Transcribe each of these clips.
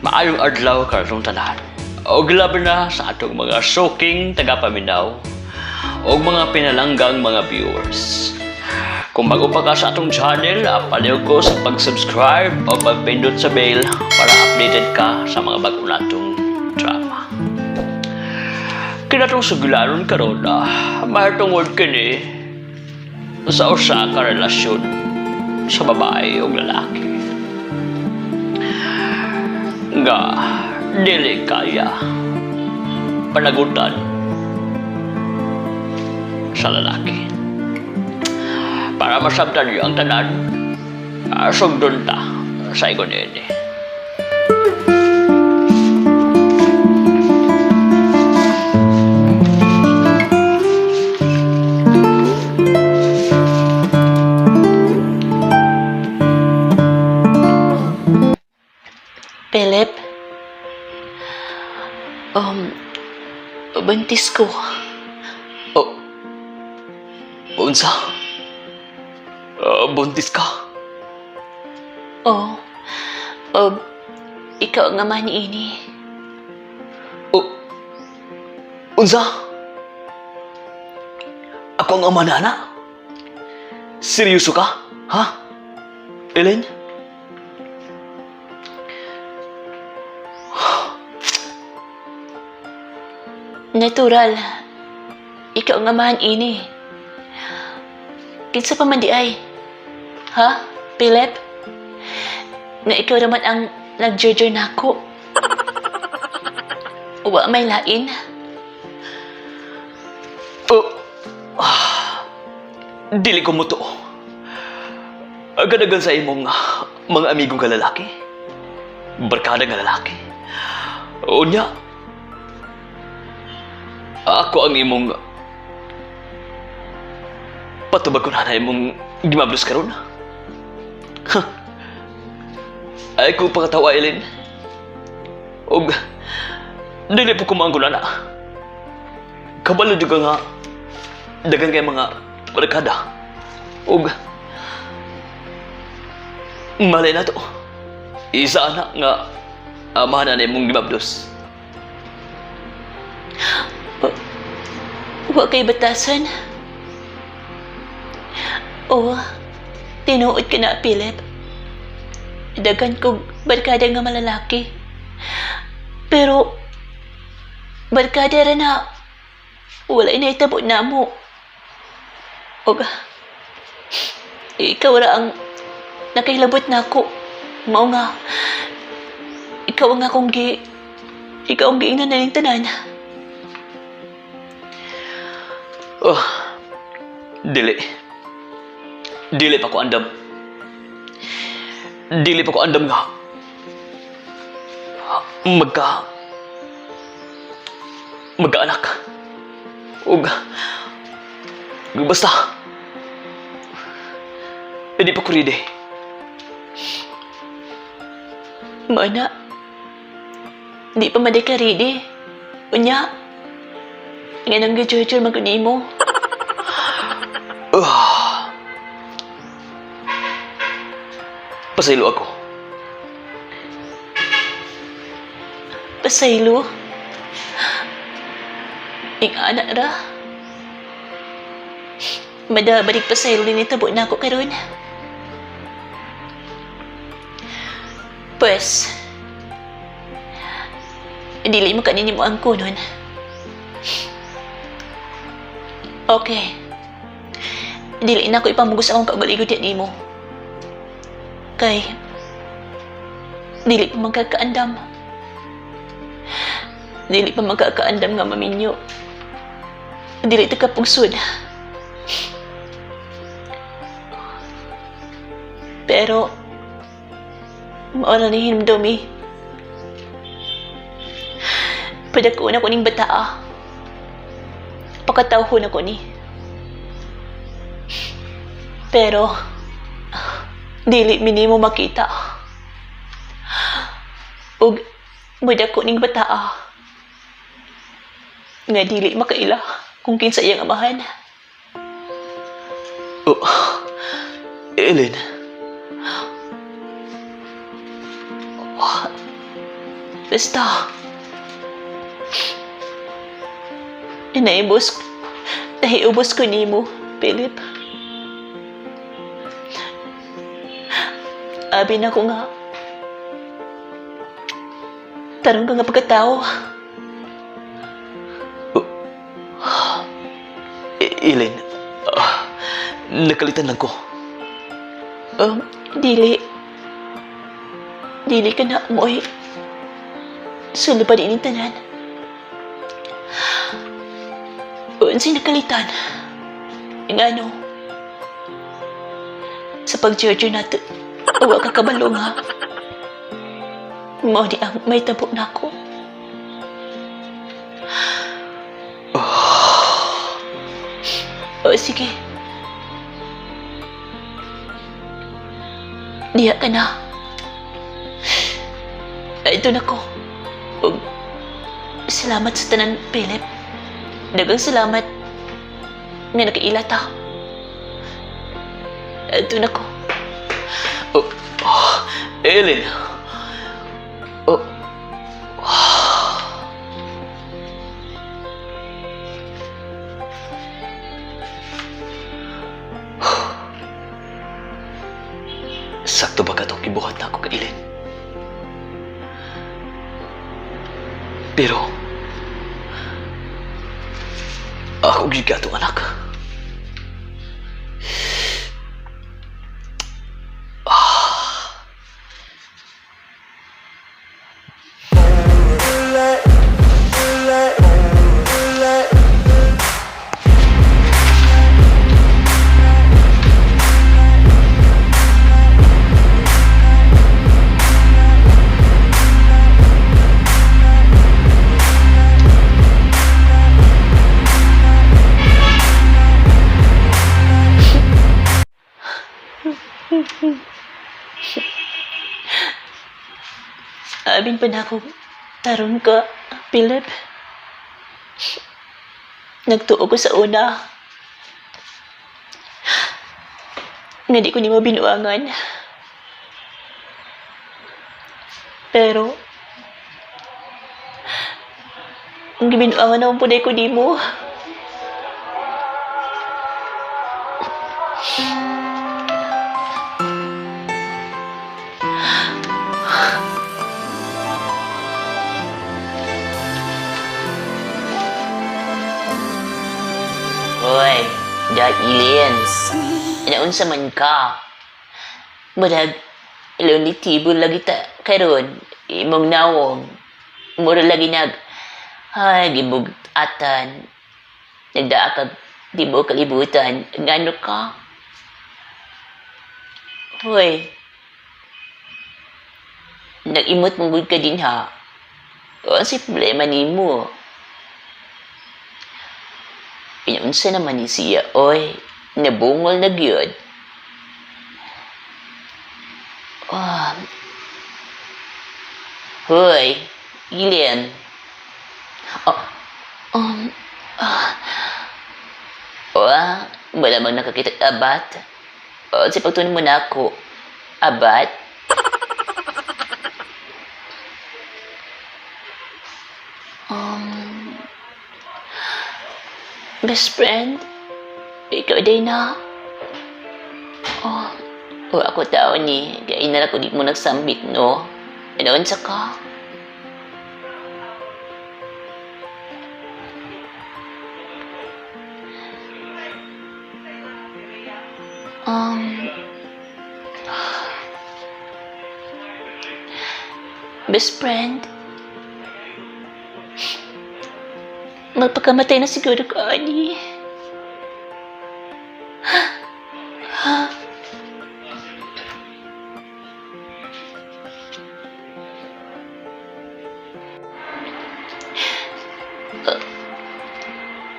Maayong adlaw kanatong tanan. Og labi na sa atong mga suking tagapaminaw og mga pinalanggang mga viewers. Kung bago pa ka sa atong channel, palihog ko sa pag-subscribe o pagpindot sa bell para updated ka sa mga bago natong drama. Kinatong sugilanon karon mahitungod kini sa usa ka relasyon sa babae ug lalaki nga dili kaya panagutan sa lalaki. Para masabtan niyo ang tanan, sugdon ta sa ingon ini. Philip, buntis ko. Oh, unsa? Buntis ka? Oh, og ikaw ang ama ni ini. Oh, unsa? Ako ang ama na anak? Seryoso ka? Ha? Ellen? Natural. Ikaw ang amahan ini. Kinsa pa man di ay? Ha, Philip? Nga ikaw naman ang nagjerjer nako. Wa may lain. Oh, dili ko mo to. Gadagan sa imong mga amigong kalalaki. Barkada nga lalaki. Unya, ako ang imong patubag ko na imong gimablos karon. Huh. Ay ko pakatawa, Ellen. Og dili po kumangko na na. Kabalo jud ka nga dagan kay mga barkada. Og malay na to. Isa na nga amahan na imong gimablos. Wa kay batasan. Oo, tinuod ka na, Philip. Dagan kog barkada nga malalaki. Pero, barkada ra na wala inahitabo na mo. Og, ikaw ra ang nakahilabot na ako. Mao nga, ikaw ang akong gi, ikaw ang giingnan na ning tanan. Oh, dili. Dili pa ko andam. Dili pa ko andam nga magkaanak. Ug basta hindi pa ko ready. Mana, di pa man ka ready. Unya, nga nang gijurjur maguni mo. Pasaylo ako. Pasaylo? Ing anak ra. Madabalig pasaylo ni tabo na ako karon. Pues, dili mo kanini mo ang kunon. Okay. Dili na ako ipamugos akong kaugaligod yan nimo. Kay, dili pa magkakaandam. Dili pa magkakaandam nga maminyo. Dili ta kapugsod. Pero, maura ni hinumdumi. Padako na ko ning bataa. Pakatawhon ako ni. Pero, dili minimo makita. Ug mudako ning bataa. Nga dili makaila kung kinsa iyang amahan. Oh, Ellen. Basta. Inaibos, nahiubos ko nimo, Philip. Abi na ko nga. Tarong ka nga pagkatao. Elaine, nakalitan lang ko. Dili. Dili ka na mo'y sulubad ining tanan. Unsay nakalitan? Ngano? Sa pag-jojo nato, wa ka kabalo nga. Mao ni ang may tabo nako. O sige. Diha ka na. Ay, ito na ko. Ug, salamat sa tanan, Philip. Daghang salamat nga nakaila ta. Ito na ko. Oh, Ellen. Oh. Sakto ba katong gibuhat na ako kay Ellen? Pero ako gyud ka atong anak. Abin pa na ako. Taron ka, Philip. Nagtuo ko sa una. Nga di ko nimo binuangan. Pero, ang gibinuangan naman po ko nimo. Hoy, da aliens. Naunsa man ka? Murag, lonely table lagi ta karon imong nawong. Mura lagi nag, ay, gibugatan. Nagdaa kag di mo kalibutan. Ngano ka? Hoy, nag-imot mong gud ka din ha. O, si problema nimo? Pinaunsa naman ni siya, oy, nabungol na gyud. Ah. Hoy, Ilian. Oh, ah. Oh, wala bang nakakita abat? Oh, si pagtunan mo na ako. Abat? Best friend, ikaw day na. Oh, oh ako tao ni, kaya na ko di mo nagsambit, no? Ano unsa ka? Best friend, magpakamatay na siguro ko, ani.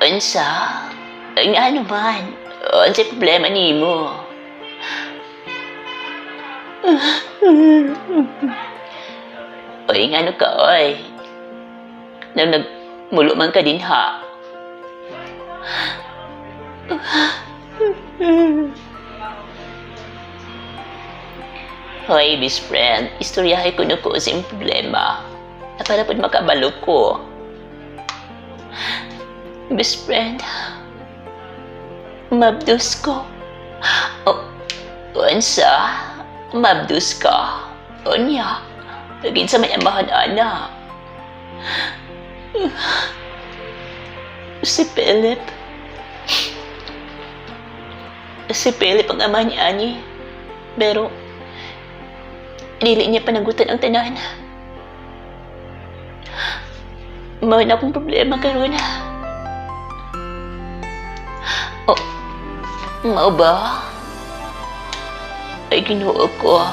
Unsa? Ang ano man? Unsa problema nimo? Oy, ngano ka, oy? Nang nagmulo man ka din, ha? Hoy, best friend, istoryahe ko na ko sa iyong problema. Para pud makabalo ko. Best friend, mabdus ko. O, unsa, mabdus ka. Unya, kinsa may amahan ana. Si Philip. Si Philip ang ama ni Annie. Pero, dili niya panagutan ang tanan. Mao na akong problema karon. Oh, mao ba? Ay, Ginoo ko.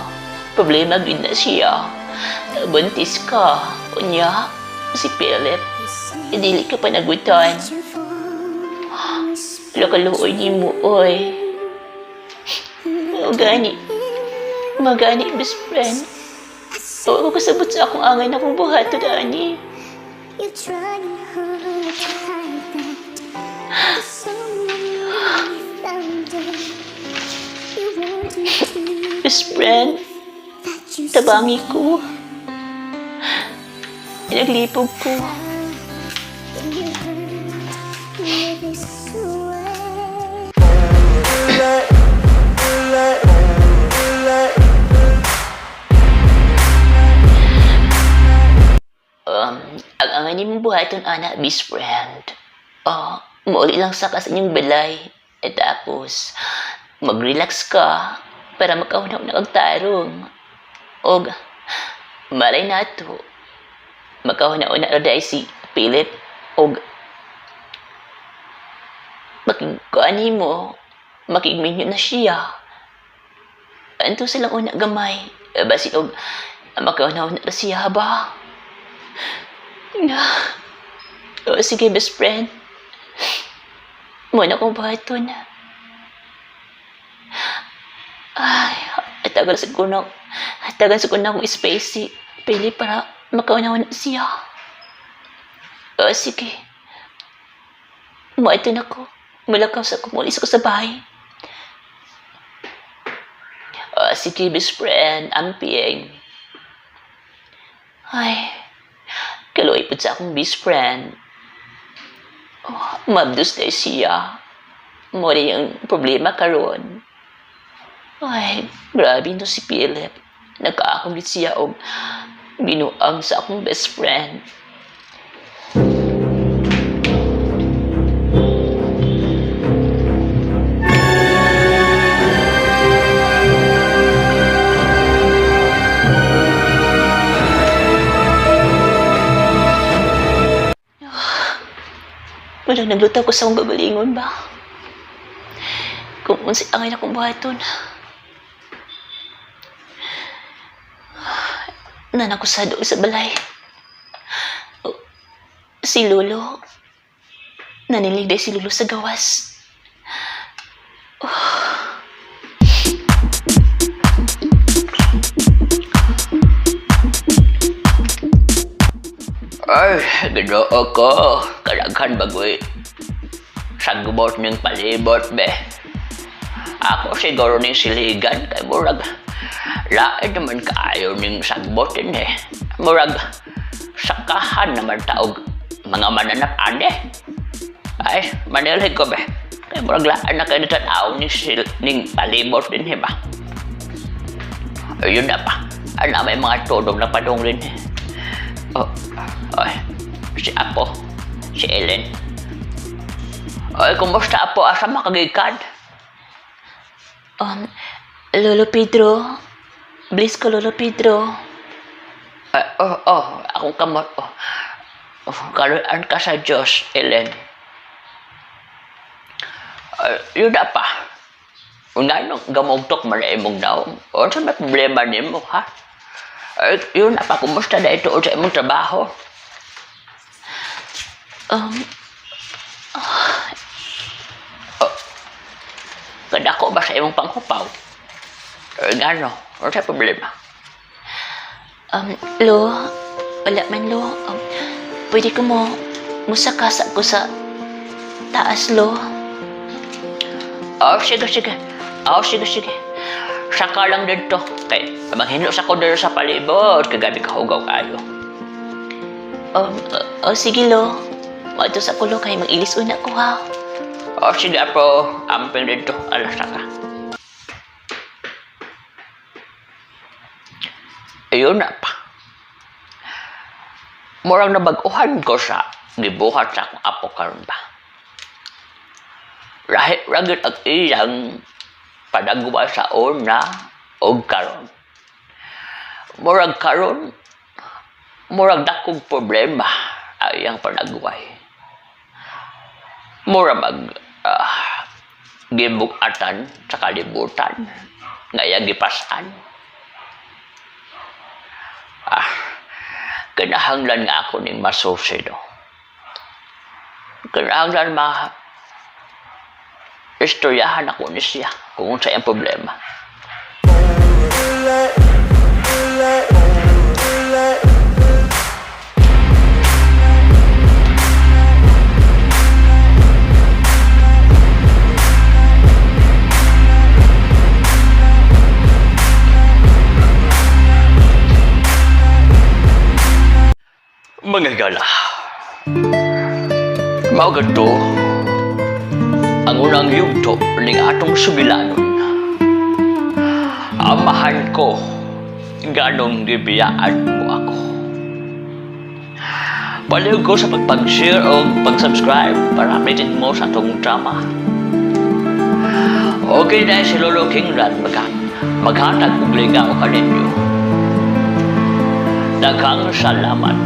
Problema gyud na siya. Buntis ka. Unya, si Philip. Dili ka panagutan. Lakaluoy ni mo, oy. Magani. Magani, best friend. Wa ko kasabot sa akong angay na akong buhaton, ani. You're trying hard to hide that there's someone you found it. You want me to Best friend, that you tabangi ko. Naglipog ko. see you hurt me this way. Ang angay nimong buhaton, ana, best friend. Oh, muuli lang sa ka sa inyong balay. E tapos, mag-relax ka para makahuna-huna kag tarong. Og, malay nato, makahuna-huna ra diay si Philip og makigkuan mo, makigminyo na siya. Anto silang una gamay. Eh, basin og makahuna-huna ra siya ba? Oh, sige, best friend. Mao na akong buhaton. Ay, tagal sa ko na akong space si Philip para makahuna-huna siya. Oh, sige. Muadto na ko. Mulakaw sa ko, mualis ako sa bahay. Oh, sige, best friend. Amping. Ay, kaluoy pud sa akong best friend. Oh, mabdus na siya. Mao ang problema karon. Ay, grabe no si Philip. Nagkaakong gid siya og binuang sa akong best friend. Walang naglutaw ko sa akong gagalingon ba? Kung unsa angay na akong buhaton. Nana ko sa doon sa balay. Oh, si Lolo. Naniligday si Lolo sa gawas. Ay, Ginoo ko. Kadaghan bagoy. Sagbot ning palibot, be. Ako siguro ning siligan kay murag lain naman kaayo ning sagbot din eh. Murag sakahan naman taog mga mananap ane. Ay, manilhig ko be. Kay murag lain na kayo tanaw ning, ning palibot din eh ba. Ayun na pa. Ana may mga tunog na padong rin eh. Oh, ay, si Apo, si Ellen. Ay, kumusta Apo? Asa makagikan? Lolo Pedro. Bless ko, Lolo Pedro. Ay, oh, akong kamot. Oh, kaluan ka sa Diyos, Ellen. Ay, yun na pa. Una nung gamugtok man na imong daw. O, sa may problema nimo, ha? Ay, yun na pa, kumusta na ito sa imong trabaho? Kadako ba sa imong panghupaw? Ay, ngano? Ano sa problema? Lo, wala man, Lo. Pwede ko mo, musaka sa ko sa taas, Lo. Oh, sige, sige. Oh, sige, sige. Saka lang dito. Kay, maghinlo sa ko dito sa palibot. Kagabi ka hugaw kayo. Oh, sige lo. Moadto sa kulo kay mag-ilis una ko ha. O sige po, amping dito, alas na ka. Ayun na pa. Murang nabag-uhan ko sa gibuhat sa akong apo karon ba. Rahi ragit ang iyang panagwa sa una og karon. Murag karon, murag dakong problema ang iyang panagway. Mura mag gibukatan sa kalibutan nga iyang gipasan. Kinahanglan nga ako ning masusi do. Kinahanglan ma istoryahan ako ni siya kung unsa iyang problema. Mga gala, mao gadto ang unang yugto ning atong sugilanon. Amahan ko, ganong gibiyaan mo ako. Palihog ko sa pagpag-share o pag-subscribe para updated mo sa atong drama. Okay na si Lolo King Rad maghatag og lingaw kaninyo. Daghang salamat.